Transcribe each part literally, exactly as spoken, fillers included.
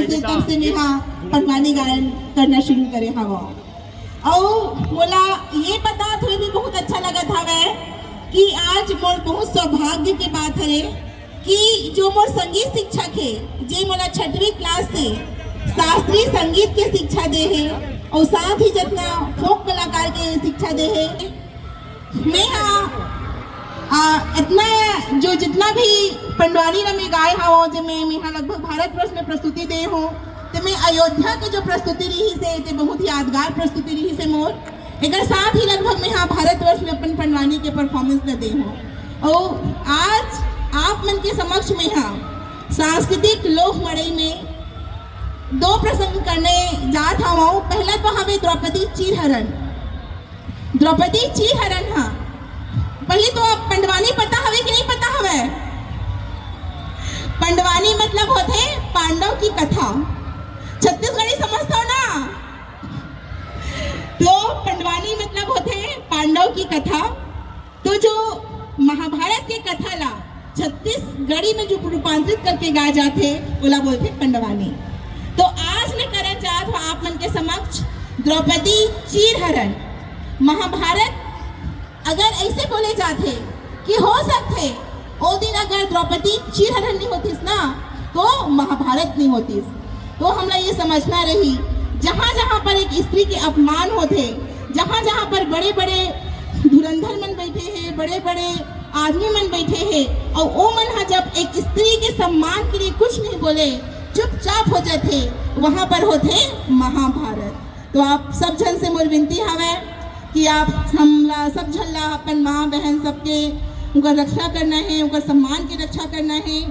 से तब से मैं हा पंडवानी गायन करना शुरू करे हवं। अउ मोला ये बतात हुए भी बहुत अच्छा लगत हवय कि आज मोर बहुत सौभाग्य के बात हरे कि जो मोर संगीत शिक्षक हे, जे मोला छठवीं क्लास से शास्त्रीय संगीत के शिक्षा दे हे अउ साथ ही जितना फोक कलाकार के शिक्षा दे हे, मैं हा, आ, इतना जो जितना भी पंडवानी ला मैं गाए हवं, जे मैं, मैं हा लगभग भारतवर्ष में प्रस्तुति दे हवं, ते मैं अयोध्या के जो प्रस्तुति रहिस हे, ते बहुत यादगार प्रस्तुति रहिस हे मोर। एकर साथ ही लगभग मैं हा भारतवर्ष में अपन पंडवानी के परफॉर्मेंस ला दे हवं। अउ आज आप मन के समक्ष में हा सांस्कृतिक लोक मड़ई में दो प्रसंग करने जात हवं। पहला तो हवे द्रौपदी चीरहरण। द्रौपदी चीरहरण हा, पहली तो आप पंडवानी पता हवे कि नहीं पता हवे? पंडवानी मतलब होथे पांडव की कथा। छत्तीसगढ़ी समझथव ना? तो पंडवानी मतलब होथे पांडव की कथा। तो जो महाभारत के कथा ला छत्तीसगढ़ी में जो रूपांतरित करके गाए जाथे, ओला बोलथे पंडवानी। तो आज मैं करत जात हूँ आप मन के समक्ष द्रौपदी चीरहरण। महाभारत अगर ऐसे बोले जाथे कि हो सकथे ओ दिन अगर द्रौपदी चीरहरण नहीं होतीस ना, तो महाभारत नहीं होतीस। तो हमला ये समझना रही, जहाँ जहाँ पर एक स्त्री के अपमान होथे, जहाँ जहाँ पर बड़े बड़े धुरंधर मन बैठे हैं, बड़े बड़े आदमी मन बैठे हैं, और ओ मन हा जब एक स्त्री के सम्मान के लिए कुछ नहीं बोले, चुपचाप हो जाथे, वहाँ पर होथे महाभारत। तो आप सब झन से मोर विनती हवय कि आप हमला सब झन ला अपन माँ बहन सबके उनकर रक्षा करना है, उनकर सम्मान की रक्षा करना है।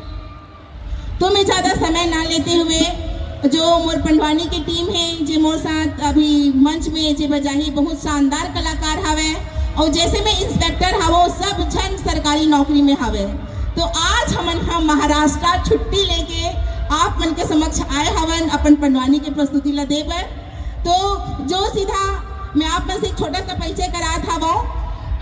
तो मैं ज़्यादा समय ना लेते हुए जो मोर पंडवानी की टीम है, जे मोर साथ अभी मंच में जे बजाही, बहुत शानदार कलाकार हवे, और जैसे मैं इंस्पेक्टर हवो, सब झन सरकारी नौकरी में हवे। तो आज हमन हम महाराष्ट्र छुट्टी लेके आप मन के समक्ष आए हवन अपन पंडवानी के प्रस्तुति ला दे बर। तो जो सीधा मैं आप मन से एक छोटा सा परिचय करात हवं।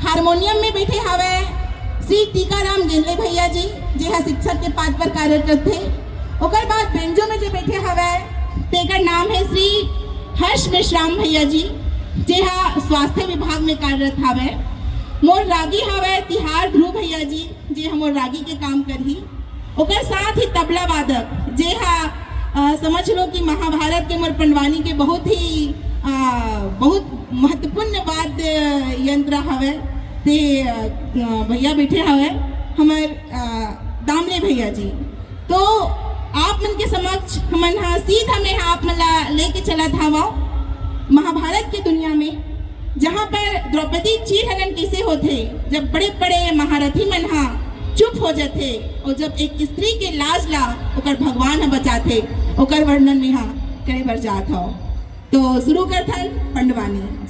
हारमोनियम में बैठे हवे श्री टीकाराम गेंदले भैया जी, जे हा शिक्षक के पद पर कार्यरत थे। ओकर बाद बेंजो में जे बैठे हवे, तेकर नाम है श्री हर्ष मेश्राम भैया जी, जे हा स्वास्थ्य विभाग में कार्यरत हवे। मोर रागी हवे तिहार ध्रुव भैया जी, जे हा मोर रागी के काम करही। ओकर साथ ही तबला वादक, जे हा, अ, समझ लो कि महाभारत के मोर पंडवानी के बहुत ही, अ, बहुत महत्वपूर्ण वाद्य यंत्र हवे, ते, अ, भैया बैठे हवे, हमर, अ, दामले भैया जी। तो आप मन के समक्ष हमन हा सीधा मैं हा आप मन ला लेके चलत हवं महाभारत के दुनिया में, जहाँ पर द्रौपदी चीरहरण कैसे होथे, जब बड़े-बड़े महारथी मन हा चुप हो जाथे और जब एक स्त्री के लाज ला ओकर भगवान हा बचाथे, ओकर वर्णन मैं हा करे बर जात हवं। तो शुरू करथन पंडवानी।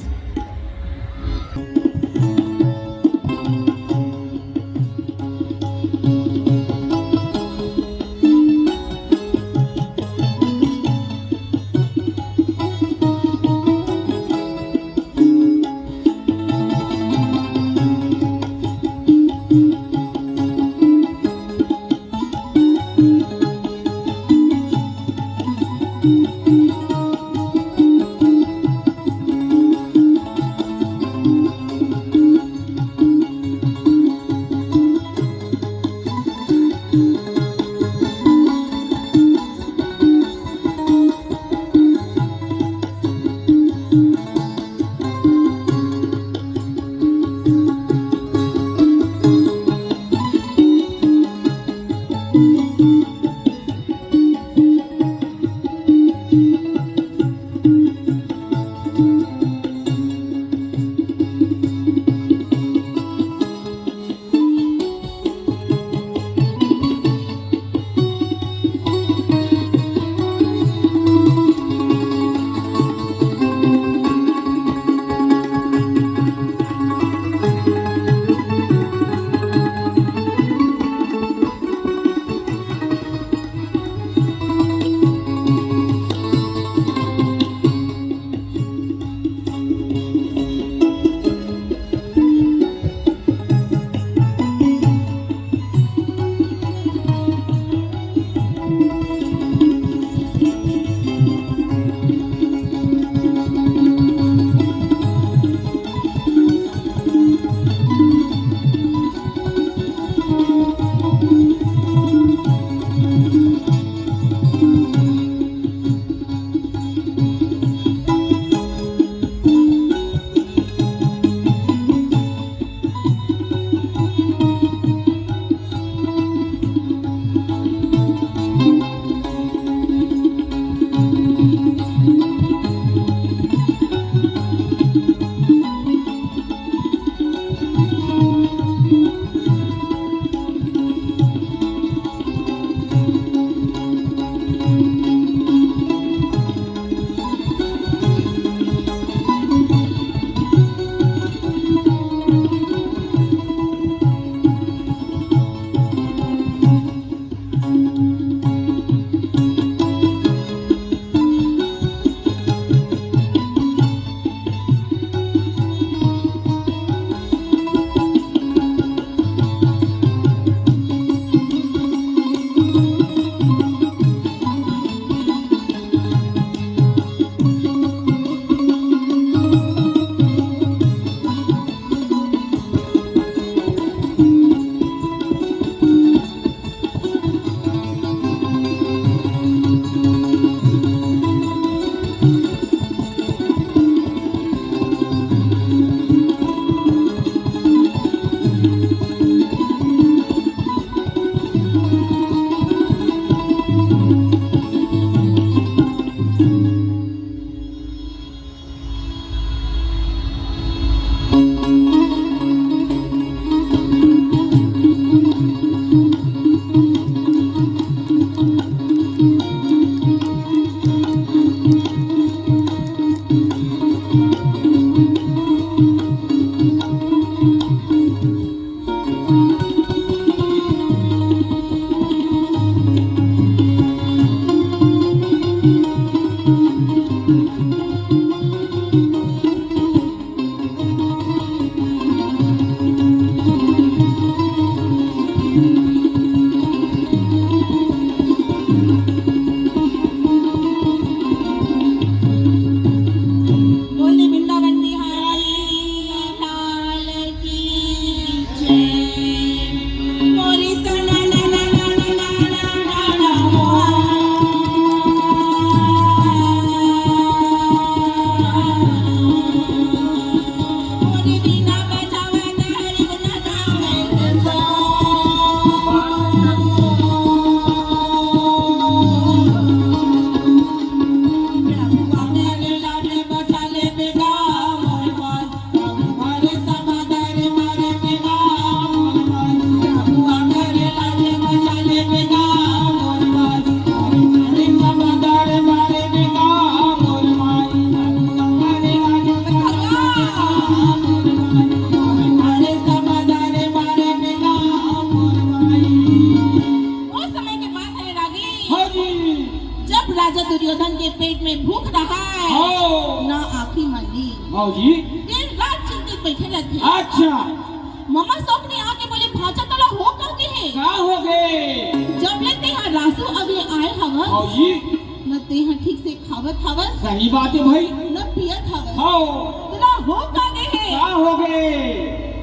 राजा दुर्योधन के पेट में भूख रहा है, हाँ। ना आँखी मांगी। हाँ जी। दिन रात चिंतित बैठे रहते हैं। अच्छा। ममा शकुनि आके बोले, "भांचा तोला हो का गे हे? का हो गे? जब ले तेहा रासु अगले आए हवस, हाँ जी। न तेहा ठीक से खावत हवस, सही बात है भाई। न पियत हवस। हाँ। तोला हो का गे हे?" का हो गे?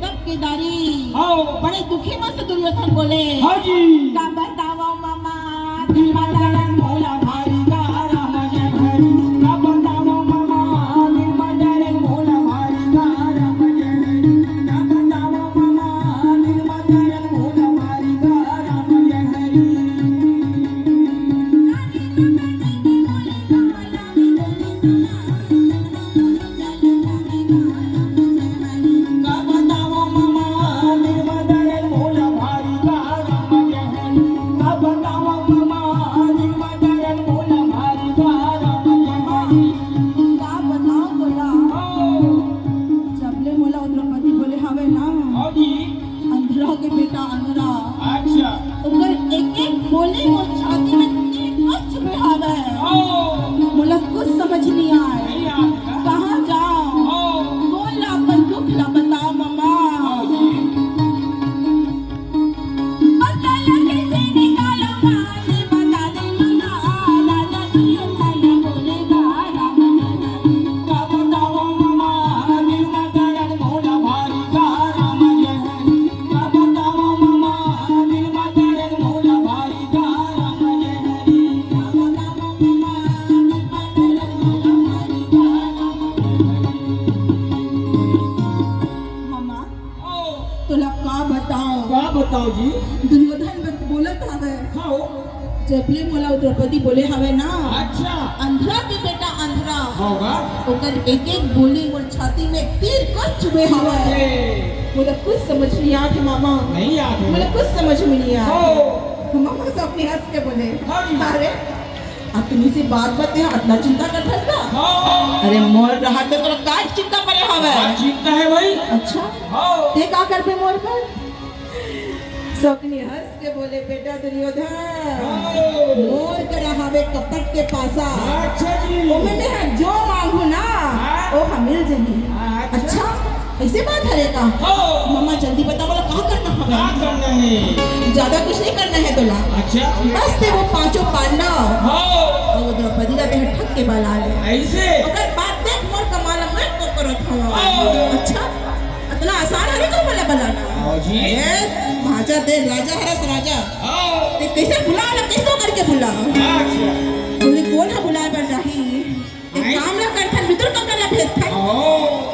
तब केदारी हाँ। बड़े दुखी मन से दुर्योधन बोले, हाँ जी। का बतावव ममा, दिल मा दरद मोला भारी का राम जय हरि। का बतावव ममा, दिल मा दरद मोला भारी का राम जय हरि। का बतावव ममा, दिल मा दरद मोला भारी का राम जय हरि। का बतावं तोला? जब ले मोला द्रौपदी बोले हवे ना, अंधरा के बेटा अंधरा। अच्छा। ओकर एक एक बोली मोर छाती में तीर कस चुभे हवे। ओ। मोला कुछ समझ नहीं आए। नहीं आए का? कहाँ जाओ? ओ। बोल ला अपन दुख ला बताओ ममा। ओ जी। ममा, तोला का बताओ? का बताओ जी? दुर्योधन बर बोलत हवे। हाँ। जब ले मोला द्रौपदी बोले हवे ना, अच्छा। अंधरा के बेटा अंधरा। होगा। ओकर एक एक बोली मोर छाती में तीर कस चुभे हवे। अरे। मोला कुछ समझ नहीं आत हे मामा। नहीं आत हे। मोला कुछ समझ में नहीं आत। हो। मामा शकुनि हंस के बोले, हाँ जी। अरे, अतनी सी बात बर तें अतना चिंता करथस का? हाँ। अरे मोर रहत तोला काय चिंता परे हवे? का चिंता हे भाई? अच्छा। हाँ। तें का करबे मोर बर? शकुनि हंस के बोले, बेटा दुर्योधन, हाँ। मोर करा हवे कपट के पासा। अच्छा जी। ओमे मैं ह जो मांगू ना, हाँ। ओ ह मिल जाही। हाँ, अच्छा। अच्छा? ऐसे बात हरे का? हाँ। ममा जल्दी बता, मोला का करना हवे? का करना हे? ज्यादा कुछ नहीं करना हे तोला। अच्छा। बस तें वो पांचों पांडव हाँ। अउ वो द्रौपदी ला तें ह ठग के बला ले। ऐसे? ओकर बाद देख मोर कमाल मैं तो करत हवं। हाँ। अच्छा? अतना आसान हरे का मोला बलाना? हाँ जी। ए, भांचा तें राजा हरस राजा। हाँ। तें कैसे बुला ला, कैसे करके बुला? अच्छा। बोले, कोन ह बुलाए बर जाही? एक काम ला करथन, विदुर कका ला भेजथन। हाँ।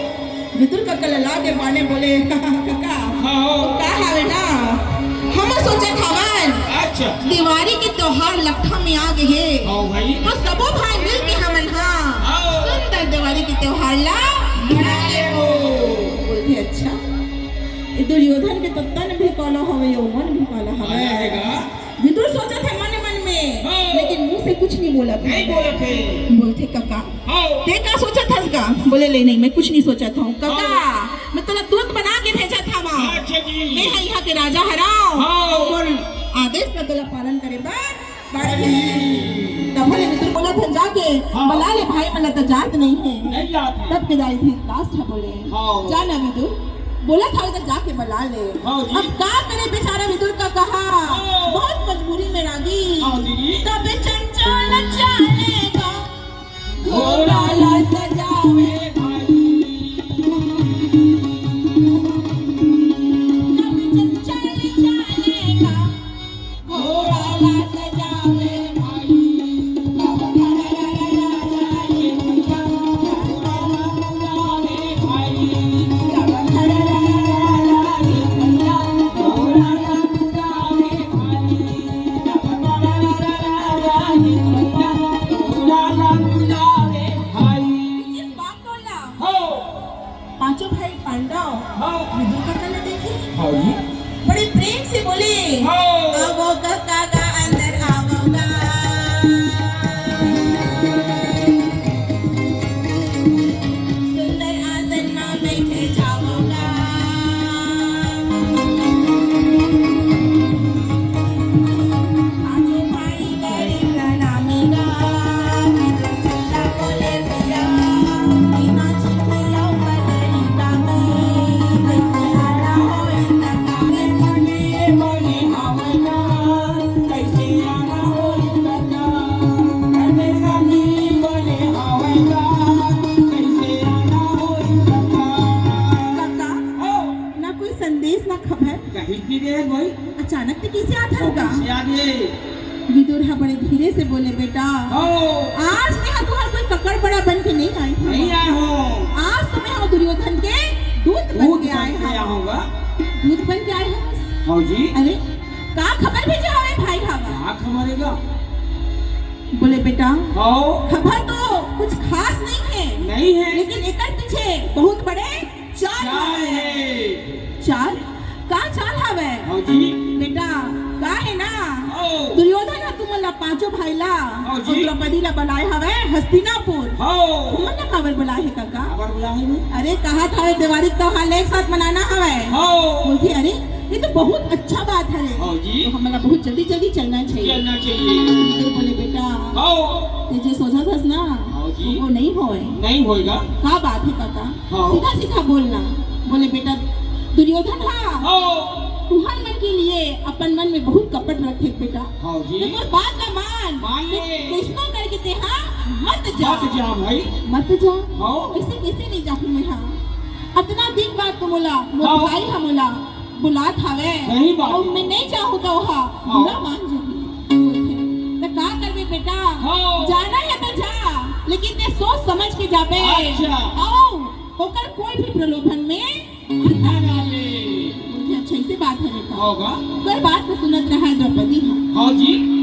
विदुर कका ला लाके बाने बोले, "कका, हाँ। का हावे ना? हम सोचत हवन, अच्छा। देवारी के त्योहार लट्ठा में आ गे हे। हाँ भाई। तो सबो भाई मिल के हमन हा हाँ। सुंदर देवारी के त्योहार ला मना लेबो।" बोलथे, "अच्छा।" ये दुर्योधन के तो तन भी काला हवे, यो मन भी काला हवे। काला हे का? विदुर सोचत हे मन मन में, हाँ। लेकिन मुंह से कुछ नहीं बोलत हे। नहीं बोलत हे। बोलथे, "कका, हाँ। तें का सोचत हस गा?" बोले, "ले नहीं, मैं कुछ नहीं सोचत हूँ।" "कका, हाँ। मैं तोला दूत बना के भेजत हवं। अच्छा जी। मैं ह इहाँ के राजा हरंव। हाँ। अउ मोर आदेश ला तोला पालन करे बर पड़ही।" तब ले विदुर बोलत हे, "जाके हाँ। बला ले भाई, मन ला तो जात नहीं हे।" नहीं जात हे। तब केदारी धृतराष्ट्र ह बोले, हाँ। "जा ना विदुर, बोलत हवे त जाके बला ले।" हाँ जी। अब का करे बेचारा विदुर कका? हाँ। बहुत मजबूरी में रागी। हाँ जी। तब चंचल चाले का घोड़ा ला सजावे भाई। तब चंचल चाले का पांचों भाई पांडव हाँ। विदुर कका ला देखे। हाँ जी। बड़े प्रेम से बोले, हाँ। "आवो कका गा अंदर आवो गा। सुंदर आसन मा बैठे जावो गा। पांचों भाई करे प्रणामी गा।" बड़े धीरे से बोले, "बेटा, हाँ। आज मैं हा तुहार कोई ककड़बड़ा बन के नहीं आई हूँ। नहीं आए हो। आज तो मैं हा दुर्योधन के दूत बन दूत के बन आए के हूँ।" आया होगा। दूत बन के आए हो? हाँ जी। अरे, का खबर भेजे हवे भाई हवा? का खबर है का? बोले, "बेटा, हाँ। खबर तो कुछ खास नहीं है, नहीं है। लेकिन एकर पीछे बहुत बड़े चाल चाल हवे।" है। चाल? का चाल हवे? हाँ जी। बेटा, का है ना, ओ। दुर्योधन ह तुमन ला पांचों भाई ला हाँ जी। अउ द्रौपदी ला बलाए हवे हस्तिनापुर। हाँ। तुमन ला काबर बलाए हे काका? काबर बलाए हे? अरे, कहा था देवारी त्योहार ला एक साथ मनाना हवे। हाँ। बोलथे, "अरे, ये तो बहुत अच्छा बात है।" हाँ जी। तो हमन ला बहुत जल्दी जल्दी चलना चाहिए। चलना चाहिए। तो बोले, "बेटा, हाँ। ते जे सोचत हस ना, हाँ जी। वो नहीं होए।" नहीं होएगा। का बात है काका? हाँ। सीधा सीधा बोलना। बोले, "बेटा दुर्योधन हा, हाँ। तुहर मन के लिए अपन मन में बहुत कपट रखे बेटा। हाँ जी। ते मोर बात ला मान। मान ले। कइसनो करके ते हा मत जा।" मत जा भाई। मत जा। हाँ। कैसे, कैसे नहीं जाहूँ मैं हा? अतना दिन बाद तो मोला, मोर हाँ। भाई हा मोला बुलात हवे। सही बात अउ है। मैं नहीं जाहूँ तो हा हाँ। बुरा मान जाही। बोलथे, "त का करबे बेटा? हाँ। जाना है तो जा, लेकिन ते सोच समझ के जाबे।" अच्छा। अउ ओकर कोई भी प्रलोभन में ना डाले। बोलथे, "अच्छा, ऐसे बात है बेटा।" होगा। ओकर बात को सुनत रहा द्रौपदी हा। हाँ जी।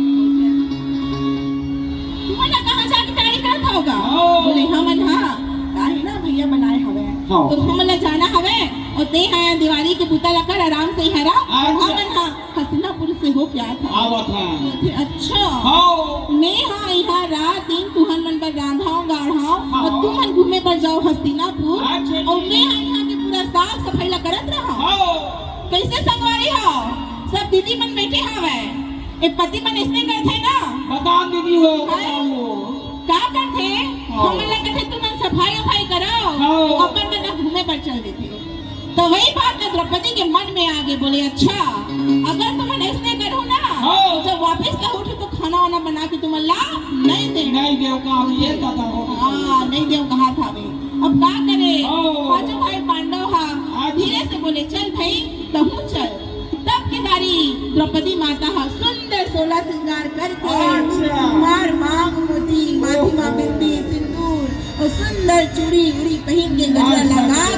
तुमन ला कहाँ जाके तैयारी करत होगा? हाँ। बोले, "हमन हा, काहे ना भैया बनाए हवे। हाँ। तो हमन ला जाना हवे, अउ ते हा देवारी के बुता ला कर आराम से इहाँ रह, अउ अच्छा। हमन हा हस्तिनापुर से होके आत हन।" आवत हन। बोलथे, "अच्छा। हाँ। मैं हा इहाँ रात दिन तुहन मन बर रांधव, गाढ़व, हाँ। अउ तुमन घूमे बर जाव हस्तिनापुर, अच्छा। अउ मैं हा इहाँ के पूरा साफ सफाई ला करत रहव।" हाँ। कैसे संगवारी हो? सब दीदी मन बैठे हवे। ए पति मन ऐसने करथे ना। बताओ दीदी हो, हैं? बताओ। का करथे? हाँ। हमन ला कथे, "तुमन सफाई उफाई करव।" हाँ। अपन मन घूमे बर चल देथे। तो वही बात ना द्रौपदी के मन में आगे, बोले, "अच्छा, अगर तुमन ऐसने करहू ना, हाँ। जब वापस लहुट तो खाना वाना बना के तुमन ला नहीं दे।" नहीं देव का हम ये पता हो। हाँ, नहीं देव कहा था बे। अब का करे? हाँ। पांचों भाई पांडव हा हाँ जी। धीरे से बोले, "चल भाई, तहूँ चल।" तब के दारी द्रौपदी माता हा सुंदर सोलह श्रृंगार करके अच्छा। हार, मांग, मोती, माथी मा बिंदी, सिंदूर अउ सुंदर चूड़ी उड़ी पहिन के गजरा अच्छा। लगा के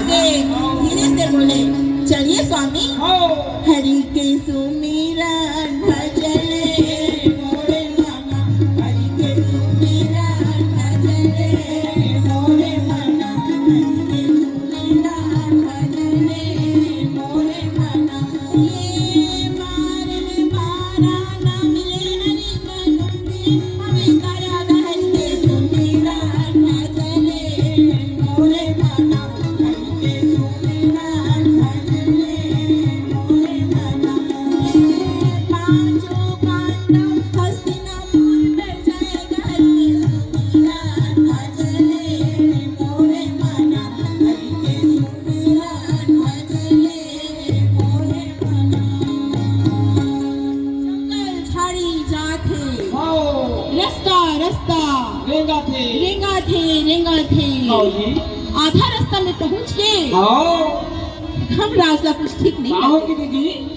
धीरे से बोले, "चलिए स्वामी, हाँ। हरि के सुमिरन भजले मोरे मना, हरि के सुमिरन भजले मोरे मना, हरि के सुमिरन भजले मोरे मना।" ये मार में पारा ना मिले हरि मनु के, हमें करा हरि के सुमिरन भजले मोरे मना, हरि के सुमिरन भजले मोरे मना। पांचों पांडव हस्तिनापुर में जाए हरि के सुमिरन भजले मोरे मना, हरि के सुमिरन भजले मोरे मना। जंगल झाड़ी जात हे। हाँ। रस्ता, रस्ता। रेंगत हे। रेंगत हे, रेंगत हे। हाँ जी। आधा रस्ता में पहुंच के हाँ। धर्मराज ला कुछ ठीक नहीं का हो लगे। कि दीदी?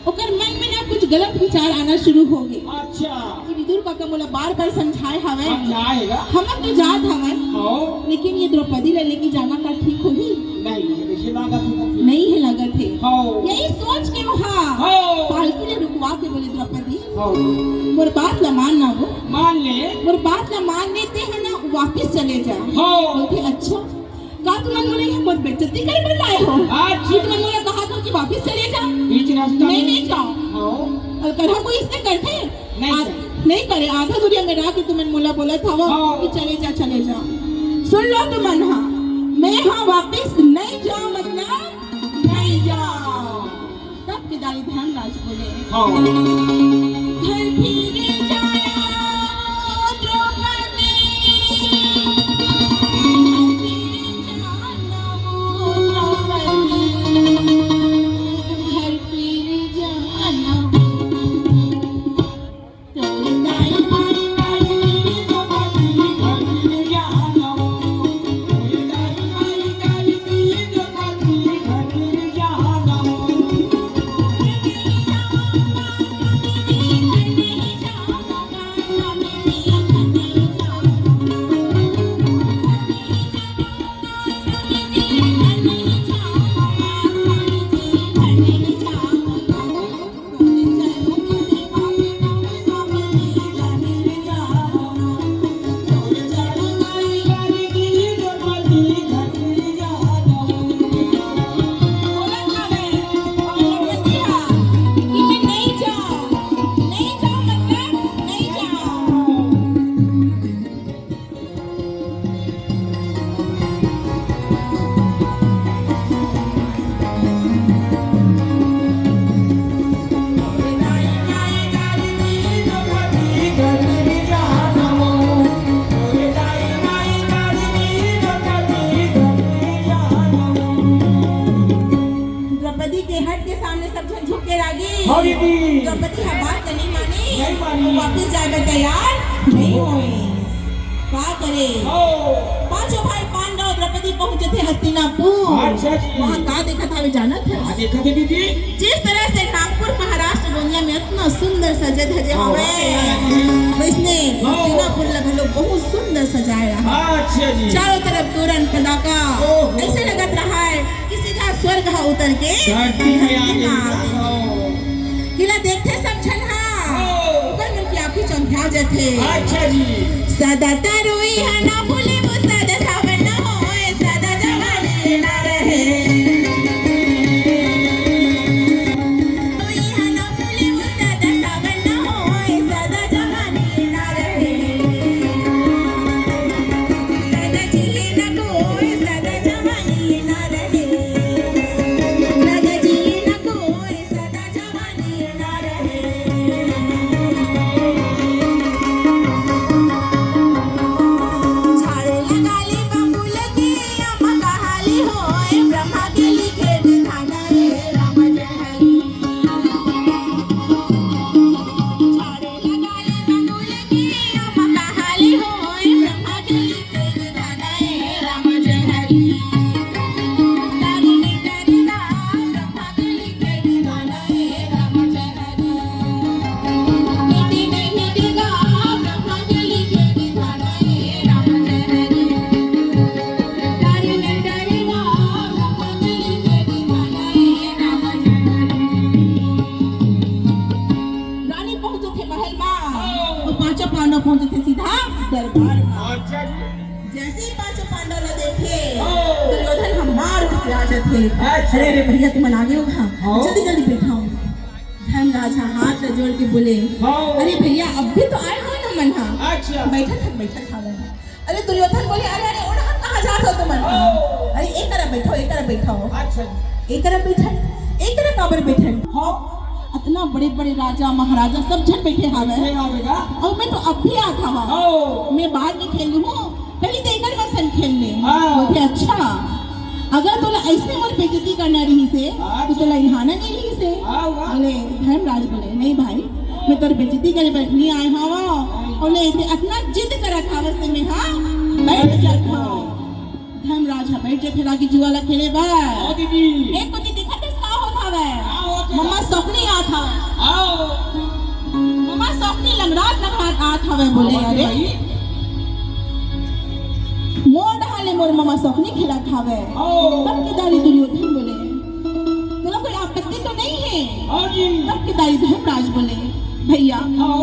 ओकर मन में ना कुछ गलत विचार आना शुरू हो गे। अच्छा। कि विदुर काका मोला बार-बार समझाए हवय। समझाए हे। हमन तो जात हवन, हाँ। लेकिन ये द्रौपदी ला लेके जाना का ठीक होही? नहीं, ऐसे लागत हे। नहीं हे लागत हे। हाँ। यही सोच के वहाँ हाँ। पालकी ला रुकवा के बोले, "द्रौपदी, हाँ। मोर बात ला मान ना हो। मान ले। मोर बात ला मान ले, ते हा ना वापिस चले जा।" हाँ। बोलथे, "अच्छा।" का तुमन मोला इहाँ मोर बेइज्जती करे बर लाए हो? अच्छा। कि तुमन मोला कहा था कि वापिस चले जा? बीच रास्ता मैं में। नहीं जाओ। हाँ। अउ करहा कोई इसने करथे? नहीं आ-, करे। नहीं करे। आधा दुरिया में रह के तुमन मोला बोलत हव हाँ। कि चले जा, चले जा। सुन लो तुमन हा, मैं हा वापिस नहीं जाओ, मतलब नहीं जाओ। तब के दाई धर्मराज बोले, हाँ। घर फिर जाया द्रौपदी, घर फिर जाना वो द्रौपदी, घर फिर जाना वो। पांचों भाई पांडव द्रौपदी पहुंचे थे हस्तिनापुर। अच्छा जी। वहाँ का देखत हवे जानत है? का देखत है दीदी? जिस तरह से नागपुर महाराष्ट्र गोंदिया में इतना सुंदर सजे धजे हवे, वैसने हस्तिनापुर ला घलो बहुत सुंदर सजाया है। अच्छा जी। चारों तरफ तोरण पताका ऐसे लगत रहा है कि सीधा स्वर्ग हा उतर के धरती में आ गई। इला देखथे सब झन हा, ओकर मन के आँखी चौंधिया जथे। अच्छा जी। सदा तरोई हा ना भूले वो सदा सावन ना होए, सदा जवानी ना रहे। तरोई हा ना भूले वो सदा सावन ना होए, सदा जवानी ना रहे। सदा जिए ना कोई, सदा जवानी ना रहे। सदा जिए ना कोई, सदा जवानी ना रहे। झाड़ू लगा ली बबूल के, अम्मा कहाली होए, ब्रह्मा के लिखे विधान रे, राम जय हरि। झाड़ू लगा ली बबूल के, अम्मा कहाली होए, ब्रह्मा के लिखे रानी पहुंचथे महल मा, अउ पांचों पांडव पहुंचथे सीधा दरबार मा। अच्छा जी। जैसे ही पांचों पांडव ला देखे, ओ। दुर्योधन ह मार उठ के आ जाथे। अच्छा। अरे, अरे भैया, तुमन आ गए हो कहाँ? हाँ। जल्दी, जल्दी बैठाओ। धर्मराज ह हाथ ला जोड़ के बोले, हाँ। अरे भैया, अभी तो आए हो ना मन हा। अच्छा। बैठत हन, बैठत हन। अरे दुर्योधन बोले, अरे, अरे, ओ डहर कहाँ जात हो तुमन? ओ। अरे, ए करा बैठाओ, ए करा बैठाओ। अच्छा। ए करा बैठन, ए करा काबर बैठन? हाँ। अतना बड़े-बड़े राजा महाराजा सब झन बैठे हावय। बैठे हावय का? अउ मैं तो अभी आत हवं। हाँ। मैं बाद में खेल लूँ, पहले तो एकर मन संग खेल ले। हाँ। बोलथे, अच्छा, अगर तोला अइसने मोर बेइज्जती करना रहिस हे, तो अच्छा। तोला इहाँ आना नहीं रहिस हे। हाँ, वाह। बोले, धर्मराज बोले, नहीं भाई, मैं तोर बेइज्जती करे बर नहीं आए हवं। अउ ले, ते अतना जिद करत हवस ते मैं, हाँ, बैठ जात हवं। धर्मराज ह बैठ जाथे रागी जुआ ला खेले बर। हाँ, दीदी। एक कोती देखत हस का होत हवय? का होत हवय? ममा सौकनी आत हवय। आओ। ममा सौकनी लंगड़ात लंगड़ात आत हवय, बोले, का होत अरे। भाई? मोर डहार ले मोर ममा सौकनी खेलत हवय। आओ। तब के दारी दुर्योधन बोले, तोला कोई आपत्ति तो नहीं है? हाँ जी। तब के दाई धर्मराज बोले, भैया, हाँ।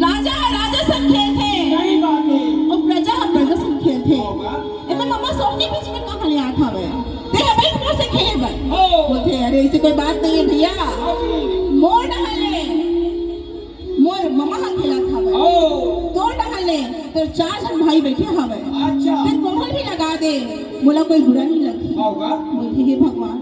राजा ह राजा संग खेलथे। सही बात है। अउ प्रजा ह प्रजा संग खेलथे। होगा। एमे ममा सौकनी बीच में कहाँ ले आत हवय? ते ह बैठ मोर से खेले बर। हो। बोलथे, अरे, ऐसे कोई बात नहीं है भैया। हाँ जी। मोर डहार ले मोर ममा ह खेलत हवय। ओ। तोर डहार ले तोर चार झन भाई बैठे हवय। अच्छा। तें कोनो ल भी लगा दे, मोला कोई बुरा नहीं लगही। होगा। बोलथे, हे भगवान,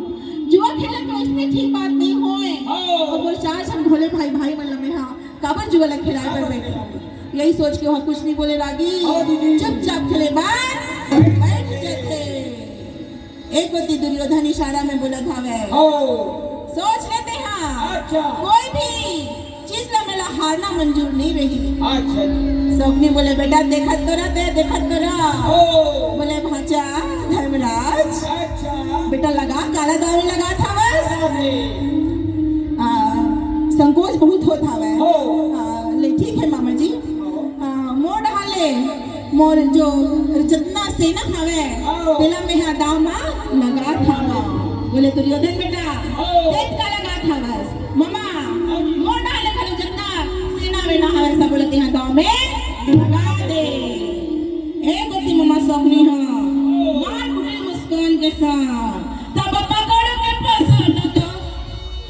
जुआ खेलत तो इसने ठीक बात नहीं होय। ओ। अउ मोर चार झन भोले भाई, भाई मन ल मैं हा काबर जुआ ल खेलाए बर बैठे? यही सोच के वहाँ कुछ नहीं बोले रागी। हाँ, दीदी। चुपचाप खेले बर बैठ जाथे। एक कोती दुर्योधन इशारा में बोलत हवय। ओ। सोच लेते हैं। अच्छा। कोई भी चीज ला मोला हारना मंजूर नहीं रही। अच्छा जी। सौकनी बोले, बेटा, देखत तो रह, ते देखत तो रह। ओ। बोले, भांचा धर्मराज, अच्छा। बेटा, लगा, काला दाव लगात हवस। अरे। आ, संकोच बहुत होत हवय। हो। आ, ले, ठीक है मामा जी। हो। आ, मोर डहार ले मोर जो जतना सेना हवय, आओ। तेला मेंहा दाव म लगात हवं। बोले, दुर्योधन बेटा, आओ। तें का लगात हवस? ममा, आओ जी। मोर डहार ले घलो जतना सेना वेना हवय, सब ल तेंहा दाव में लगा दे। ए कोती ममा सौकनी ह, मार कुटिल मुस्कान के संग, तब पकड़ के पसंद तो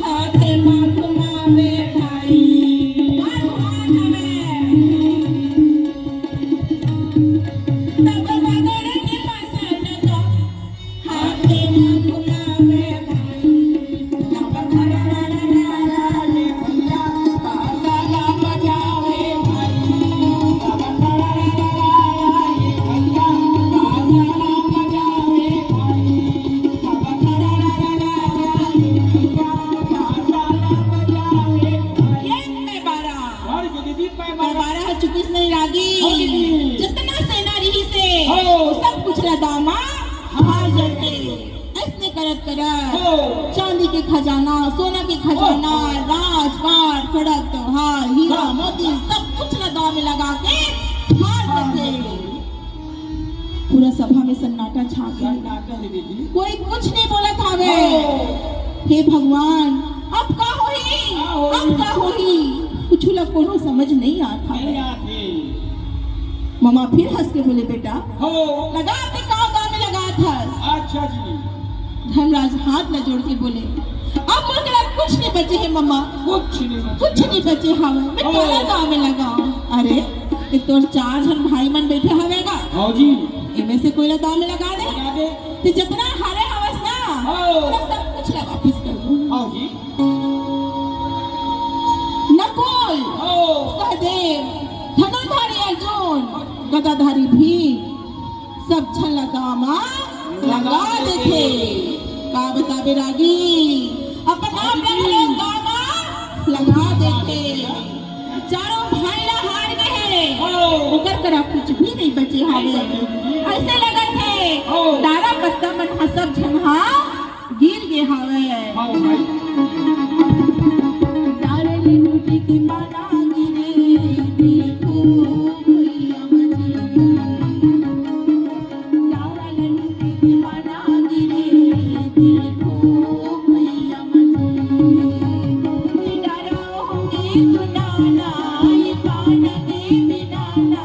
हाथे मा घुमावे भाई। मा घुमावत हवे। तब पकड़ के पसंद तो हाथे मा घुमावे भाई। तब खड़ा रे भैया, बाजा ना बजावे भाई। तब खड़ा रे भैया, बाजा ना बजावे भाई। हो। सब कुछ ला दामा हार जथे। अइसने करत करत हो। चांदी के खजाना, सोना के खजाना, हो। राजपाट, सड़क, त्योहार, हीरा, हाँ। मोती, सब कुछ ला दाव में लगा के हार हार जथे। जथे। पूरा सभा में सन्नाटा छा गे। सन्नाटा हे दीदी। कोई कुछ नहीं बोलत हावे। हो। हे भगवान, अब का होही? का होही? अब का होही? कुछु ला कोनो समझ नहीं आत हावे। नहीं आत हे। ममा फिर हंस के बोले, "बेटा, हो। लगा ते का दाव में लगात हस?" अच्छा जी। धर्मराज हाथ ला जोड़ के बोले, "अब मोर करा कुछ नहीं बचे हे ममा, कुछ नहीं बचे। कुछ नहीं बचे हावे, मैं हो। काला दाव में लगाऊं?" अरे, ये तोर चार झन भाई मन बैठे हावे गा। हाँ जी। एमे से कोई ला दाव में लगा दे। लगा दे। ते जितना हारे हवस ना, हो। ओला सब कुछ ला वापिस कर दूं। हाँ जी। नकुल, हो। सहदेव, धनुर्धारी अर्जुन, गदाधारी भीम, सब झन ला दाव मा लगा देथे। का बताबे रागी, अपन आप ला घलो दाव मा लगा देथे। चारों भाई ला हार गे हे, हो। ओकर करा कुछ भी नहीं बचे हावे। नहीं बचे। अइसे लगत हे, हो। डारा पत्ता मन ह सब झन हा गिर गे हावय। हाँ भाई। डारा ले टूटी के पाना गिरे, देखो भैया मजी। डारा ले टूटी के पाना गिरे, देखो भैया मजी। डारा होंगे सुनाना, ये पाना दे बिनाना।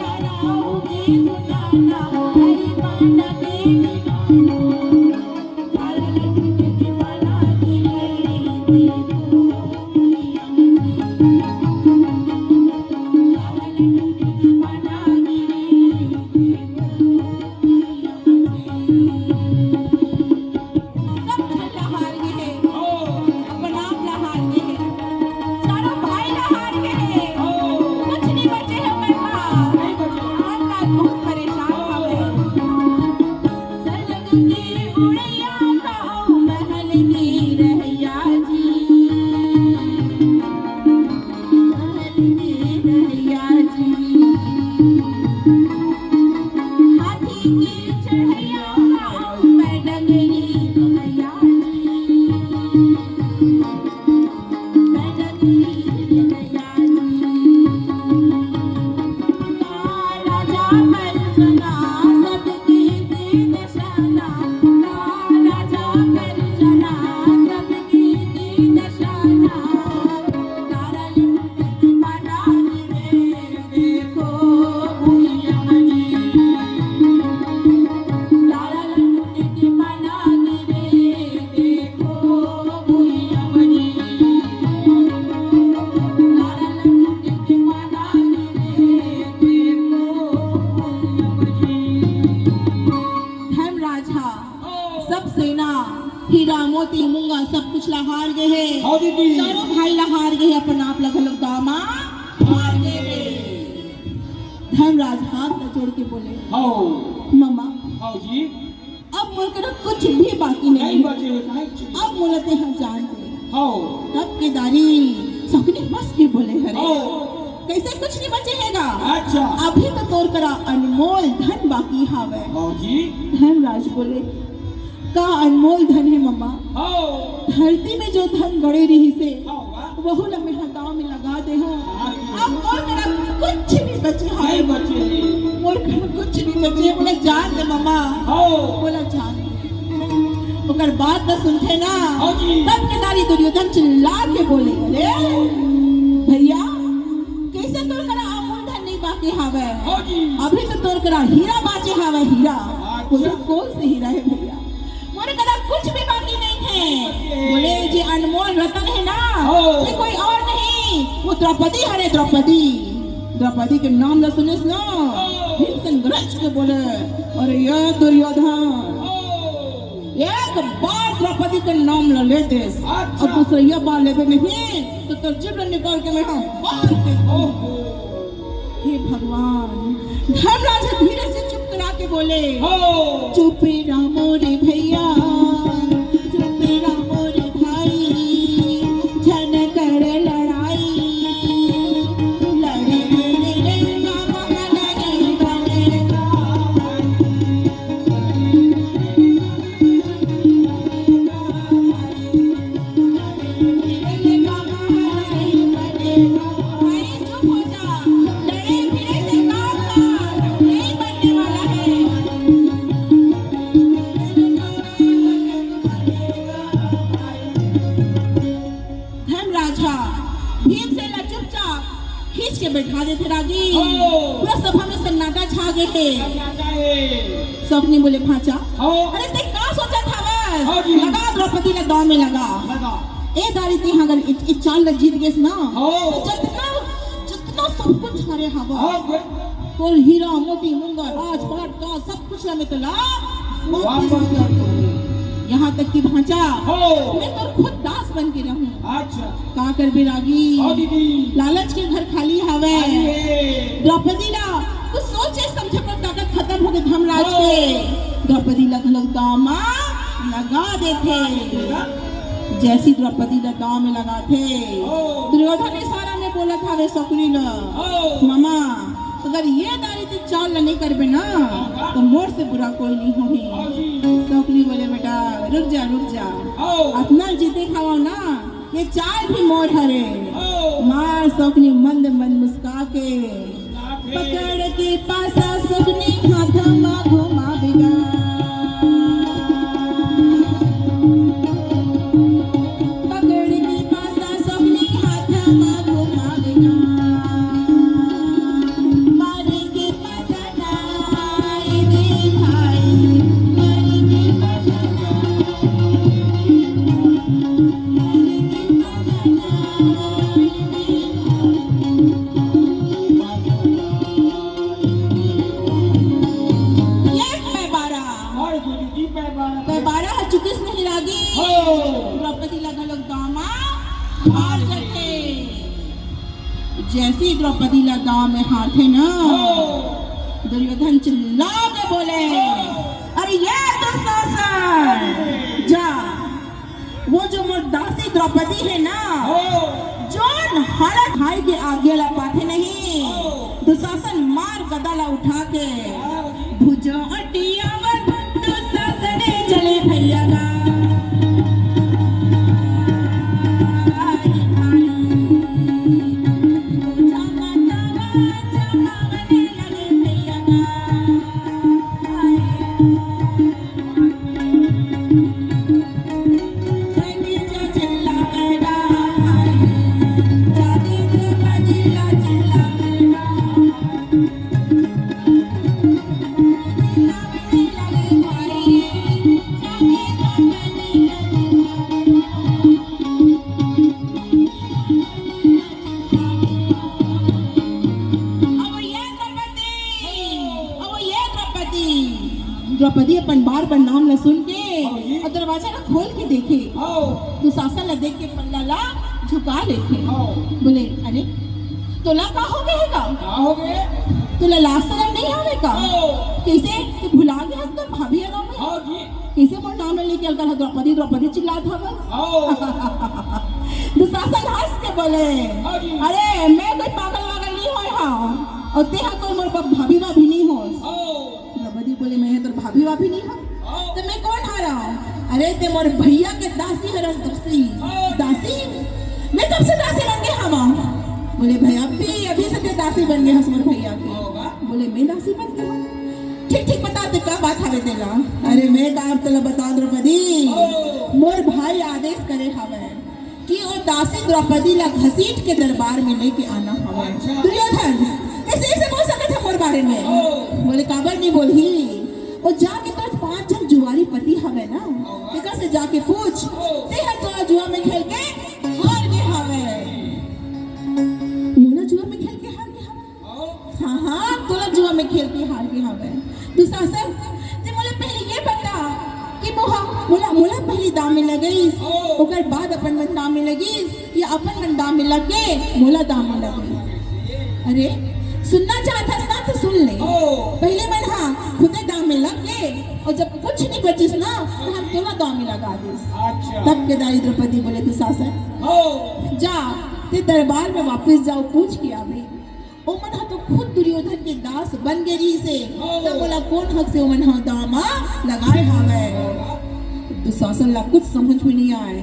डारा होंगे सुनाना, ये पाना दे बिनाना। सब झन ला हार गे हे, अपन आप ला हार गे हे, चारों भाई ला हार गे हे, कुछ नहीं बचे हे ओकर पास। नहीं बचे। मन ला बहुत परेशान हवे। सरग के उड़ैया गाँव महल के रहैया जी, महल के रहैया जी। हाथी के चढ़ैया गाँव मैं डगरी रहैया जी। धर्मराज हा सब सेना, हीरा, मोती, मूंगा, सब कुछ ला हार गे हे। हाँ दीदी। चारों भाई ला हार गे हे, अपन आप ला घलोक दाव मा हार गे हे। धर्मराज हाथ ला जोड़ के बोले, हाँ। ममा, हाँ जी। अब मोर करा कुछ भी बाकी नहीं नहीं हे। बचे हे, नहीं बचे। अब मोला तेहा जान दे। हाँ। तब केदारी सकुनी हंस के बोले, अरे, हाँ। कइसे कुछ नहीं बचे हे गा? अच्छा। अभी तो तोर करा अनमोल धन बाकी हावय। हाँ जी। धर्मराज बोले, का अनमोल धन हे ममा? हाँ। धरती में जो धन गड़े रहिस हे, हाँ, वाह। वहू ला मैं हा दाव में लगा दे हंव। हाँ। अब मोर करा कुछ नहीं बचे हावय। नहीं बचे हे। मोर करा कुछ नहीं बचे, मोला जान दे ममा। हाँ। मोला जान दे। ओकर बात ला सुनथे ना, हाँ जी। तब केदारी दुर्योधन चिल्ला के बोले, अरे भैया, कइसे तोर करा अनमोल धन नहीं बाकी हावय? हाँ जी। अभी तो तोर करा हीरा बाचे हावय, हीरा। अच्छा। बोले, कौन से हीरा हे भैया? मोर करा कुछ भी बाकी नहीं हे। बाकी हे। बोले, जे अनमोल रतन हे ना, हाँ। ये कोई और नहीं, वो द्रौपदी हरे, द्रौपदी। द्रौपदी के नाम ला सुनेस ना, हाँ। भीमसेन गरज के बोले, अरे ये दुर्योधन, हाँ। एक बार द्रौपदी के नाम ला ले देस, अच्छा। अउ दूसरइया बार लेबे नहीं, तो तोर जीभ ला निकाल के मैं हा मार देहूं। ओहो। हे भगवान, धर्मराज धीरे से चुप करा के बोले, हो। चुप रहो रे भैया, चुप रहो रे भाई, झन कर लड़ाई, लड़े रे रे रे, काम नहीं बनेगा। हे। शकुनि बोले, "भांचा, हाँ। अरे, ते का सोचत हवस? हाँ जी। लगा द्रौपदी ला दांव में लगा। लगा। ए दारी ते अगर इ, इ चाल ला जीत गेस ना, हाँ। तो जतना, जतना सब कुछ हरे हवा, हाँ, बे- तोर हीरा, मोती, मूंगा, राजपाट का सब कुछ ला मैं तोला वापस वापस कर दूँ। यहाँ तक कि भांचा, हाँ। मैं तोर खुद दास बन के रहूँ।" अच्छा। का करबे रागी? हाँ दीदी। लालच के घर खाली हवय। खाली हे। द्रौपदी ला कुछ सोचे समझे पर ताकत खतम होगे धर्मराज के। हाँ। द्रौपदी ला घलोक दांव म लगा देथे। जैसी द्रौपदी ला दांव में लगाथे, हाँ। दुर्योधन इशारा में बोलत हवे शकुनि ला, हाँ। "मामा, अगर ये दारी ते चाल ला नहीं करबे ना, हाँ। तो मोर से बुरा कोई नहीं होही।" हाँ जी। शकुनि बोले, "बेटा, रुक जा, रुक जा। हाँ। अतना जीते खावा ना, ये चाल भी मोर हरे।" ओ। मार शकुनि मंद मंद मुस्का के। मुस्का के। पकड़ के पासा शकुनि हाथ मा घुमावेगा। पकड़ के पासा शकुनि हाथ मा घुमावेगा। मारे के पासा एक पै बारह। और गुरु जी पै बारह। पै बारह ह चुकिस नहीं रागी। हो। द्रौपदी ला घलोक दांव म हार जथे। जैसे ही द्रौपदी ला दांव में हारथे ना, हो। दुर्योधन चिल्ला के बोले, हो। "अरे ये दुशासन, जा, वो जो मोर दासी द्रौपदी हे ना, हो। जोन हालत भाई के आज्ञा ला पाथे नहीं, हो। दुशासन मार गदा ला उठा के, हाँ। भुजा अटिया वर दुशासन चले भैया गा।" अब ये द्रौपदी, अब ये द्रौपदी। द्रौपदी अपन बार बार नाम ला सुन के, हाँ जी। और दरवाजा ला खोल के देखे, हाँ। दुशासन ला देख के पल्ला ला झुका लेथे। हाँ। बोले, "अरे, तोला का हो गए हे का? का हो गए? तोला लाज शरम नहीं आवे का? हाँ। कैसे तू भुला गया हस तोर भाभी अउ मैं?" हाँ जी। कैसे मोर नाम ला लेके अलकर ह द्रौपदी, द्रौपदी चिल्लात हवस? हाँ। दुशासन हंस के बोले, हाँ जी। "अरे, मैं कोई पागल वागल नहीं होय हंव, और तेहा कोई मोर ब-, भाभी वाभी नहीं होस।" हाँ। द्रौपदी बोले, "मैं तोर भाभी वाभी नहीं हंव, हाँ। तो मैं कोन हरंव?" "अरे, ते मोर भैया के दासी हरस, दासी।" हाँ। "दासी? मैं कब से दासी बन गे हंव?" बोले, "भाई, अभी, अभी से ते दासी बन गे हस मोर भैया के।" हाँ, वाह। बोले, "मैं दासी बन गे हंव?" "ठीक, ठीक, बता, ते का बात हवे तेला?" "अरे, मैं का तोला बता, द्रौपदी, ओ। मोर भाई आदेश करे हवे कि ओ दासी द्रौपदी ला घसीट के दरबार में लेके आना हवे।" अच्छा। दुर्योधन, कैसे, ऐसे बोल सकत हे मोर बारे में? ओ। बोले, "काबर नहीं बोलही? ओ जाके तोर पांच झन जुआरी पति हवे ना, तेकर से जाके पूछ, ओ। तेहर तोला जुआ में खेल के हार गे हवे।" मोला जुआ में खेल के हार गे हवे? हाँ, हाँ, तोला जुआ में खेल के हार गे हवे। दुशासन, ते मोला पहले ये बता कि मोहा, मोला, मोला पहली दांव में लगाइस, ओ। ओकर बाद अपन मन दांव में लगाइस, या अपन मन दांव में लग के मोला दांव में लगाइस। अरे, सुनना चाहत हस ना तो सुन ले। ओ। पहले मन हा खुदे दांव में लग गे, और जब कुछ नहीं बचिस ना, तो हम तोला दांव में लगा दिस। अच्छा। तब के दाई द्रौपदी बोले, "दुशासन, ओ। जा, ते दरबार में वापस जाओ, पूछ के आवे।" ओमन ह तो खुद दुर्योधन के दास बन गे रहिस हे, त ओला कोन हक से ओमन ह दांव म लगाए हावय? दुशासन ला कुछ समझ में नहीं आए।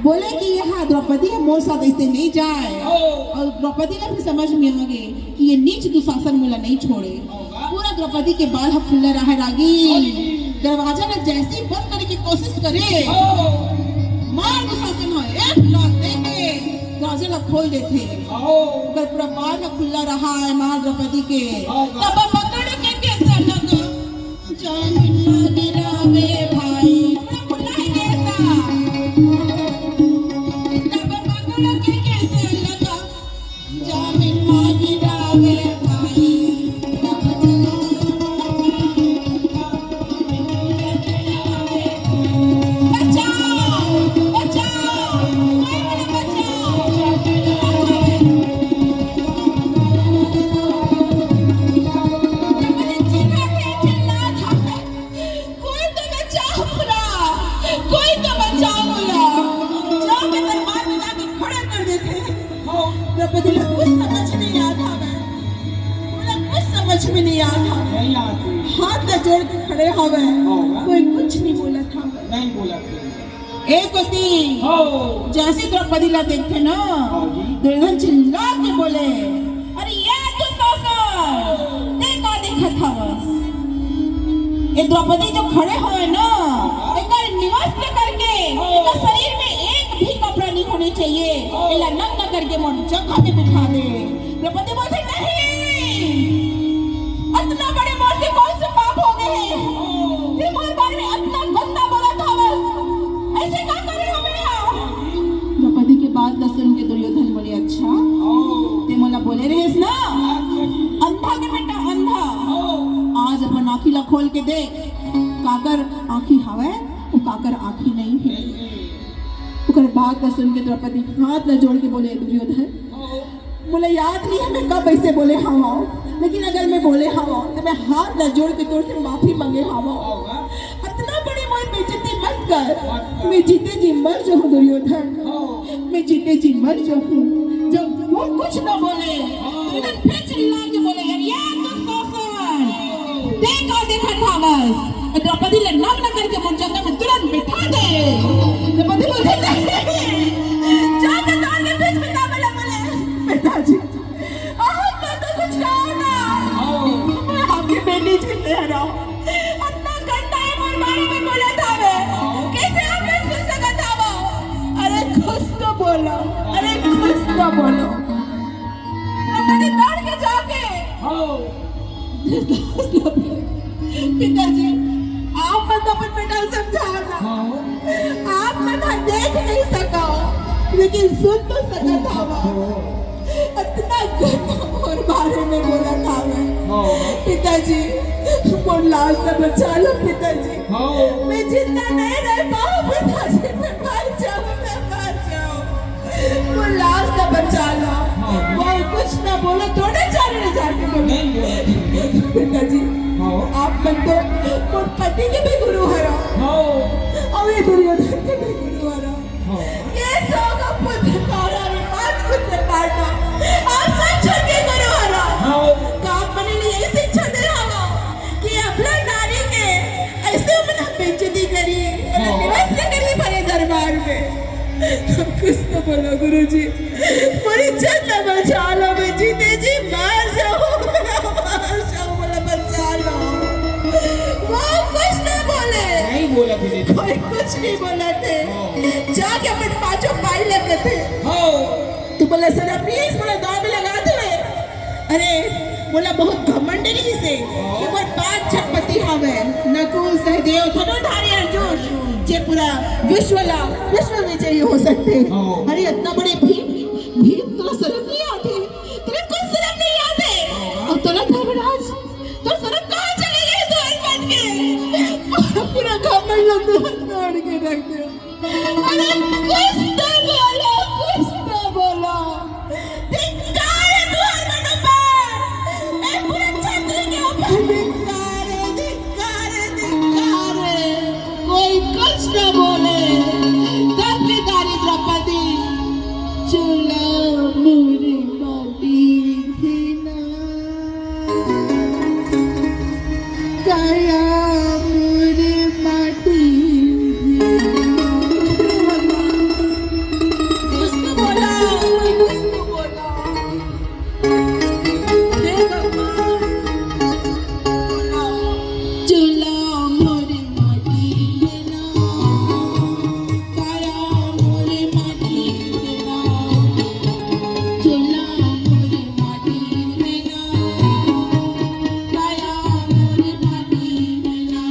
बोले कि यहाँ द्रौपदी ह मोर साथ ऐसे नहीं जाए, और द्रौपदी ला भी समझ में आ गे कि ये नीच दुशासन मोला नहीं छोड़े। पूरा द्रौपदी के बाल ह खुल्ला रहे रागी। दरवाजा ला जैसे ही बंद करे के कोशिश करे, मार दुशासन ह एक लात दे के दरवाजा ला खोल देथे। ओकर पूरा बाल ह खुल्ला रहे मार द्रौपदी के। तब पकड़ के केस हाथ ला जोड़ के खड़े हवय। हाँ। कोई कुछ नहीं बोलत हवय। नहीं बोलत हे। ए कोती, हाँ। जैसे द्रौपदी ला देखथे ना, हाँ जी। दुर्योधन चिल्ला के बोले, "अरे ये दुशासन, ते का देखत हवस?" ये द्रौपदी जो खड़े हवय ना, एकर निवस्त्र करके, एकर शरीर में एक भी कपड़ा नहीं होने चाहिए। एला नग्न करके मोर जगह पे बिठा दे। द्रौपदी बोलथे, "नहीं, अतना बड़े मोर से कौन से पाप हो गए हे? ते मोर बारे में अतना गंदा बोलत हवस, ऐसे का करे हो मैं हा?" द्रौपदी के बात ला सुन के दुर्योधन बोले, "अच्छा, ते मोला बोले रहेस ना, अंधा के बेटा, अंधा, आज अपन आँखी ला खोल के देख, काकर आँखी हवय, वो काकर आँखी नहीं है।" ओकर बात ला सुन के द्रौपदी हाथ ला जोड़ के बोले, दुर्योधन, मोला याद नहीं है मैं कब ऐसे बोले हवं, लेकिन अगर मैं बोले हवं तो मैं हाथ ला जोड़ के तोर से माफी मांगे हवं। अतना बड़ी मोर बेइज्जती मत कर, मैं जीते जी मर जाऊं दुर्योधन, मैं जीते जी मर जाऊं। जब वो कुछ ना बोले, दुर्योधन फिर चिल्ला के बोले, "यार, ये दुशासन, ते का देखत हवस?" द्रौपदी ला नग्न करके मोर जगह में तुरंत बिठा दे। द्रौपदी बोले, "नहीं, जाके दौड़ के भीष्म पितामह ला बोले, पिताजी, आप मत तो कुछ कहो ना। मैं आपकी बेटी जी ले रहा हूँ। अतना गंदा ये मोर बारे में बोलत हवे। कैसे आप ये सुन सकत हवो? अरे कुछ तो बोलो, अरे कुछ तो बोलो।" द्रौपदी दौड़ के जाके पिताजी, आप मत अपन बेटा ल समझाओ ना। आप मन ह देख नहीं सको, लेकिन सुन तो सकत हवा। अतना गंदा मोर बारे में बोलत हवे। पिताजी, मोर लाज ला बचा लो पिताजी। मैं जिंदा नहीं रह पाऊँ पिताजी, मैं मर जाऊँ, मैं मर जाऊँ। मोर लाज ला बचा लो। वो कुछ ना बोलो, दोनों चारों ने जाके बोलो। पिताजी, आप मन तो मोर पति के भी गुरु हरा। और ये दुर्योधन के भी गुरु हरा। ये सौ का पुत्र कौरव, पांच पुत्र पांडव, आप सब झन के गुरु हरा। का आप मन ला ये शिक्षा दे हवा कि अबला नारी के ऐसे मन बेइज्जती करी, निवस्त्र करी भरे दरबार में। कुछ तो बोलो गुरुजी, मोर इज्जत ला बचा लो, मैं जीते जी मर जाऊँ, मर जाऊँ, मोला बचा लो। वो कुछ ना बोले। नहीं बोला तुझे। कोई कुछ नहीं बोला थे। जाके अपन पांचों भाई ला कथे। तू बोला सरप्रीज, बोला दाव में लगा दे। अरे, मोला बहुत घमंड रहिस हे कि मोर पांच झन पति हवय, नकुल, सहदेव, धनुर्धारी अर्जुन, जे पूरा विश्व ला, विश्व विजयी हो सकथे। अरे, अतना बड़े भीम, भीम तोला सरम नहीं आथे, तोला कुछ सरम नहीं आथे। अउ तोला धर्मराज, तोर सरम कहाँ चले गे तोर मन के? पूरा घमंड ला तोड़ के रख दे। अरे कुछ तो बोलो, कुछ तो बोलो। धिक्कार है तुहर मन ऊपर। ए पूरे छतरी के ऊपर धिक्कार है, धिक्कार है, धिक्कार है। कोई कुछ न बोले। तब भी दारी द्रौपदी चूल्हा मुरी माटी ही ना। काया मोरे माटी। कुछ तो बोला, कुछ तो बोला। हे भगवान। चूल्हा मोरे माटी ना। काया मोरे माटी ना। चूल्हा मोरे माटी ना। काया मोरे माटी ना।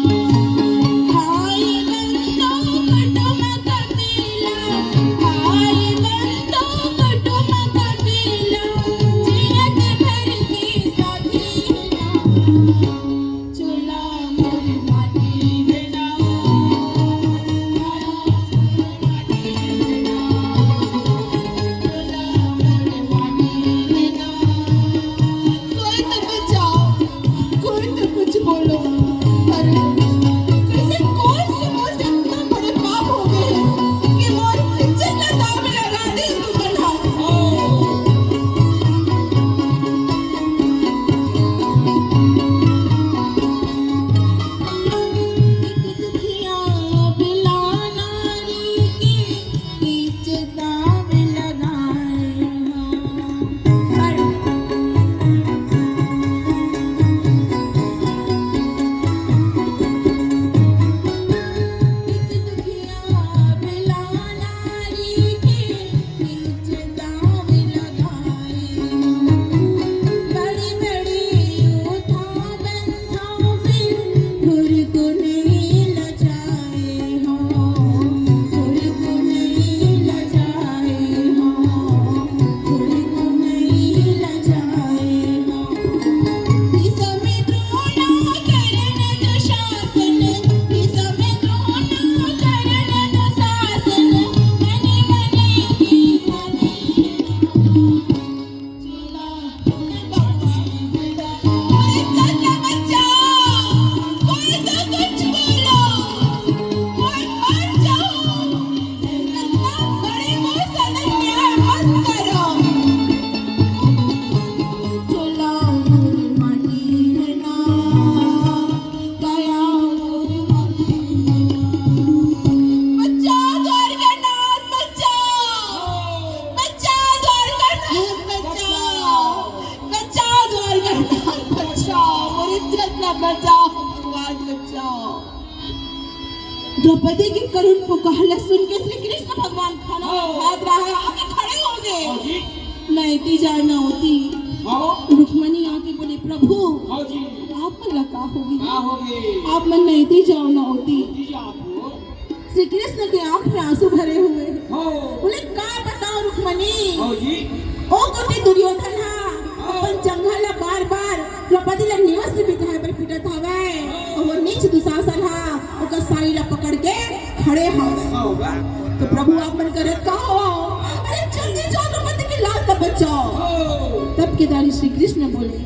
थोरको नइ लजाए हो, थोरको नइ लजाए हो, थोरको नइ लजाए हो। विषम द्रोण करण दुशासन, विषम द्रोण करण दुशासन, मने मने कीन्हा दीन्हा। बचाओ द्वारकानाथ, बचाओ। बचाओ द्वारकानाथ, बचाओ। बचाओ द्वारकानाथ, बचाओ। मोर इज्जत ला बचाओ, भगवान बचाओ। द्रौपदी के करुण पुकार ला सुन के श्री कृष्ण भगवान खाना हाँ। खात रहा, आके खड़े हो गए। हाँ जी। नैति जाना होती। हाँ। रुक्मणी आके बोले, प्रभु, हाँ जी। आप मन ला का हो गई? का हो गई? आप मन नैति जाओ ना होती। जी आप हो। श्री कृष्ण के आंख में आंसू भरे हुए हैं। हाँ। बोले, का बताओ रुक्मणी? हाँ जी। ओ कोती दुर्योधन हा, हाँ। अपन जंघा ला बार-बार द्रौपदी ला निवस बिताए बर पीटत हवय। हाँ। अउ वो नीच दुशासन हा, ओकर साड़ी ला पकड़ के खड़े हवय। हाँ, वाह। तो प्रभु आप मन करत का हो? अरे जल्दी जाओ, द्रौपदी के लाज ला बचाओ। हाँ। तब केदारी श्री कृष्ण बोले,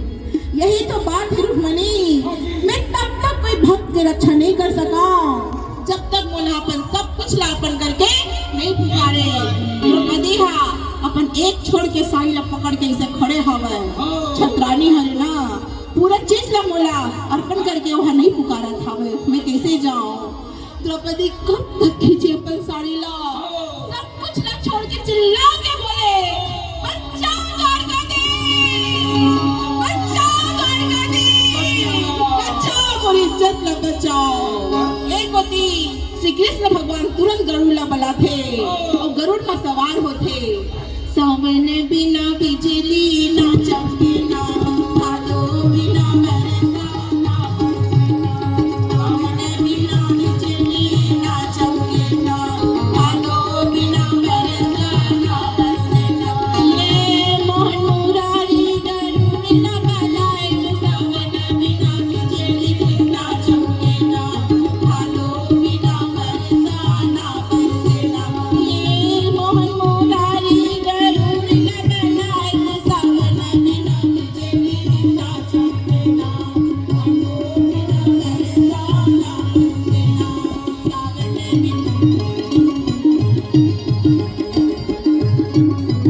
यही तो बात है रुक्मणी, मैं तब तक कोई भक्त के रक्षा नहीं कर सका जब तक मोला अपन सब कुछ ला अर्पण करके नहीं पुकारे। द्रौपदी हा अपन एक छोड़ के साड़ी ला पकड़ के ऐसे खड़े हवय। छत्रानी हरे ना, पूरा चीज ला मोला अर्पण करके ओहा नहीं पुकारत हवय, मैं कैसे जाऊं? द्रौपदी कब तक खींचे अपन साड़ी ला? सब कुछ ला छोड़ के चिल्ला के बोले, बचाओ द्वारका देवी, बचाओ द्वारका देवी, बचाओ मोर इज्जत ला बचाओ। एक कोती श्री कृष्ण भगवान तुरंत गरुड़ ला बलाथे अउ गरुड़ म सवार होथे। सावन बिना बिजली ना चमके ना, भादो बिना बरसा ना बरसे ना। सावन बिना बिजली ना चमके ना, भादो बिना बरसा ना बरसे ना। ले मोहन मुरारी गरुड़ ना बलाए, सावन बिना बिजली ना चमके ना, भादो बिना बरसा ना बरसे ना। ले मोहन मुरारी गरुड़ ना बलाए, सावन बिना बिजली ना चमके ना, भादो बिना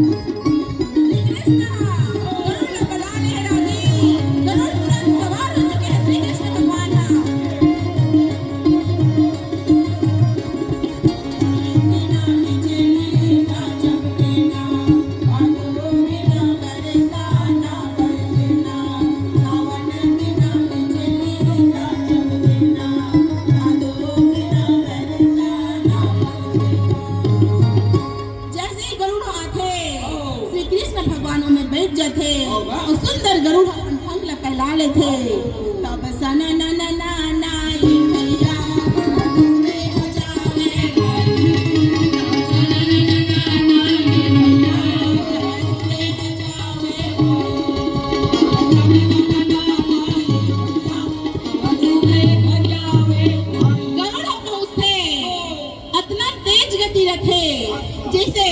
बरसा ना बरसे ना। सावन बिना जैसे ही गरुड़ आथे, ओ। श्री कृष्ण भगवान ओमे बैठ जाथे ओ, वाह। अउ सुंदर गरुड़ अपन पंख ला फैला लेथे। तब सना ना ना ना ना ये भैया, गरुड़ ह पहुंचथे। अतना तेज गति रथे, जैसे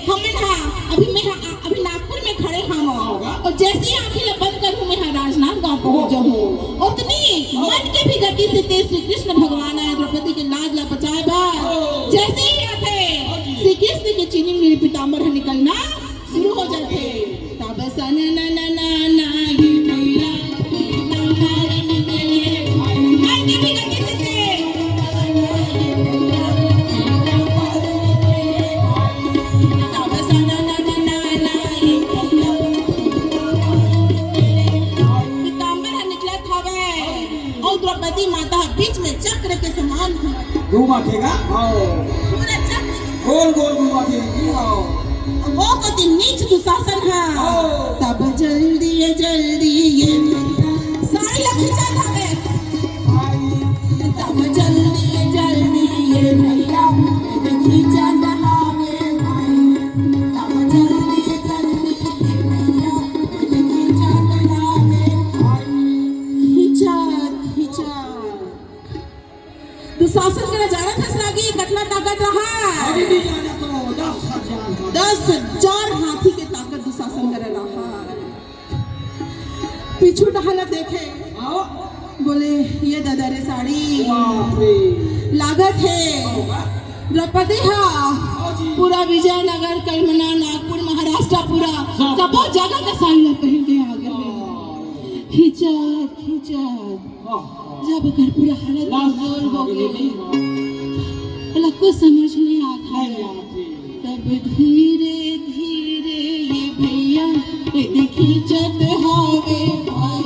हमन हा, अभी मैं हा, अभी नागपुर में खड़े हवं, अउ जैसे ही आंखी ला बंद करहूं, मैं हा राजनांदगांव पहुंच जाहूं। उतनी मन के भी गति से तेज श्री कृष्ण भगवान आए द्रौपदी के लाज ला बचाए बर। जैसे ही आथे, श्री कृष्ण के चुन्नी मुड़ी पीतांबर ह निकलना शुरू हो जाथे। तब सन न न न न ये भैया, पीतांबर निकले। मन के भी गति से तेज। तब सन न न न न ये भैया, पीतांबर ह निकलत हवय। अउ द्रौपदी माता ह बीच में चक्र के समान घूमत हवय। घूमत हे गा? हाँ। पूरा चक्र। गोल गोल घूमत हे। हाँ। वो कोती नीच दुशासन ह। हाँ। तब जल्दी ये, जल्दी ये। साड़ी ला खींचत हवय। तब जल्दी जल्दी ये भैया, खींचा दहावे भाई। तब जल्दी जल्दी ये भैया, खींचा दहावे भाई। खींचा, खींचा। दुशासन करा जानत हस रागी, कतना ताकत रहा। अभी भी जाना तो दस हजार। दस हजार हाथी के ताकत दुशासन करा रहा। पीछू डहर ला देखे, आओ। बोले, "ये ददा रे साड़ी बाप रे। लागत हे।" आओ बा। द्रौपदी हा आओ जी। पूरा विजयनगर, कलमना, नागपुर, महाराष्ट्र, पूरा सब। सबो जगह के साड़ी ला पहन के आ गए। आओ। खींचा, खींचा। जब ओकर पूरा हालत लाश कमजोर हो गए, गे, ओला कुछ समझ नहीं आता है। नहीं आती। तब धीरे धीरे ये भैया ये खींचत हावे भाई।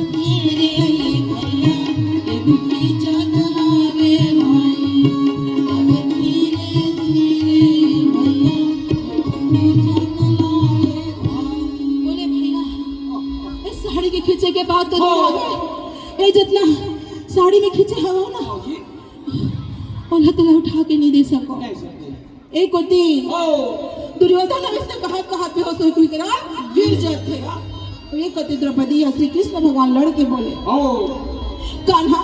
धीरे ये भैया ये खींचत हावे भाई। तब धीरे धीरे ये भैया ये खींचत हावे भाई। बोले, "भैया, इस साड़ी के खींचे के बाद तो हो। दूर हो गए। ये जितना साड़ी में खींचे हवा ना, ओला तोला उठा के नहीं दे सको।" नहीं सकते। एक कोती ओ। दुर्योधन ह अइसने कहत कहत बेहोश होई के करा गिर जाथे। एक कोती द्रौपदी ह श्री कृष्ण भगवान लड़ के बोले, ओ। "कान्हा,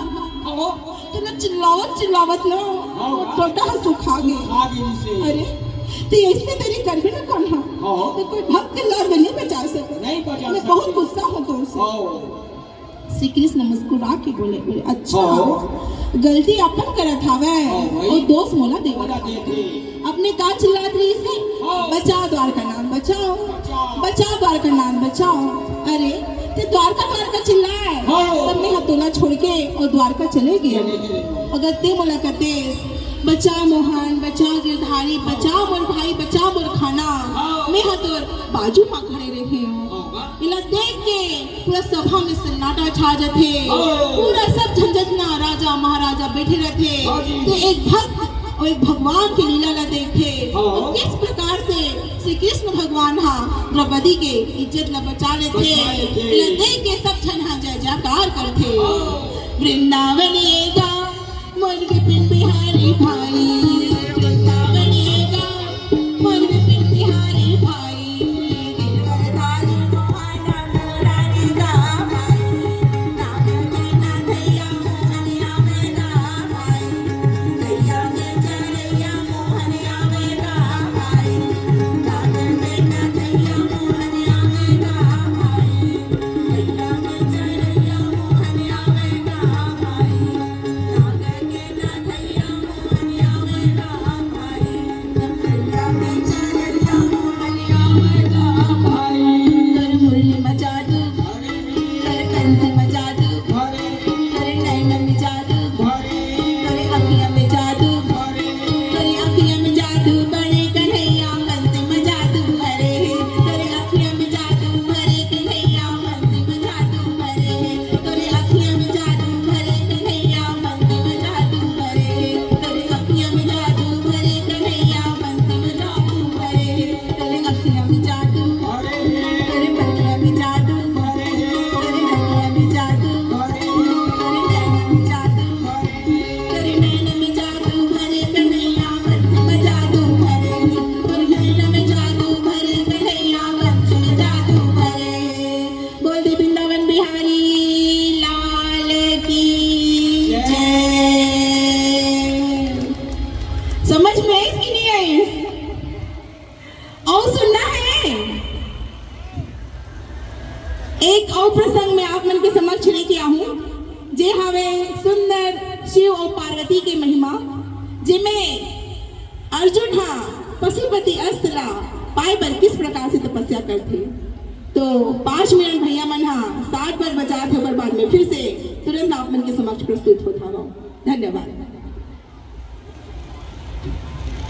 ओ। तोला चिल्लावत चिल्लावत ना ओ। टोटा ह सुखा गे।" सुखा गे इसे। अरे, ते अइसने तेरी करबे ना कान्हा। ओ। ते कोई भक्त के लार में नहीं बचा सकत। नहीं बचा मैं सकत। बहुत गुस्सा हूँ तोर से। ओ। श्री कृष्ण मुस्कुरा के बोले, बोले, "अच्छा, हाँ। गलती अपन करत हावय हाँ भाई। अउ दोष मोला देवत मोला हावय।" देथे। अपने का चिल्लात रहिस हे? हाँ। "बचा द्वारका नाम बचाओ, बचाओ। बचा द्वारका नाम बचाओ।" अरे, ते द्वारका द्वारका चिल्लाए, हाँ। तब मैं हा तोला छोड़ के अउ द्वारका चले गे। चले गे। अगर ते मोला कतेस, "बचा मोहन, बचा गिरधारी, बचा मोर भाई, बचा मोर खाना," हाँ। मैं हा तोर बाजू मा खड़े रहे हूँ। हाँ। एला देख के पूरा सभा में सन्नाटा छा जाथे। ओ। पूरा सब झंझट ना राजा महाराजा बैठे रहथे। हाँ जी। तो एक भक्त और एक भगवान के लीला ला देखथे। हाँ। और किस प्रकार से श्री कृष्ण भगवान हा द्रौपदी के इज्जत ला बचा लेथे। बचा लेथे। एला देख के सब झन हा जय जयकार करथे। हाँ। वृंदावन ये गाँव मोर विपिन बिहारी भाई, वृंदावन ये गाँव मोर विपिन बिहारी भाई। बोल दे वृंदावन बिहारी लाल की जय। समझ में आइस कि नहीं आइस? अउ सुनना है? एक अउ प्रसंग मैं आप मन के समक्ष लेके आहूं, जे हवे सुंदर शिव अउ पार्वती के महिमा, जेमे अर्जुन हा पशुपति अस्त्र ला पाए बर किस प्रकार से तपस्या करथे। तो पाँच मिनट भैया मन हा साथ बर बजात हे, ओकर बाद में फिर से तुरंत आप मन के समक्ष प्रस्तुत होत हवं। धन्यवाद।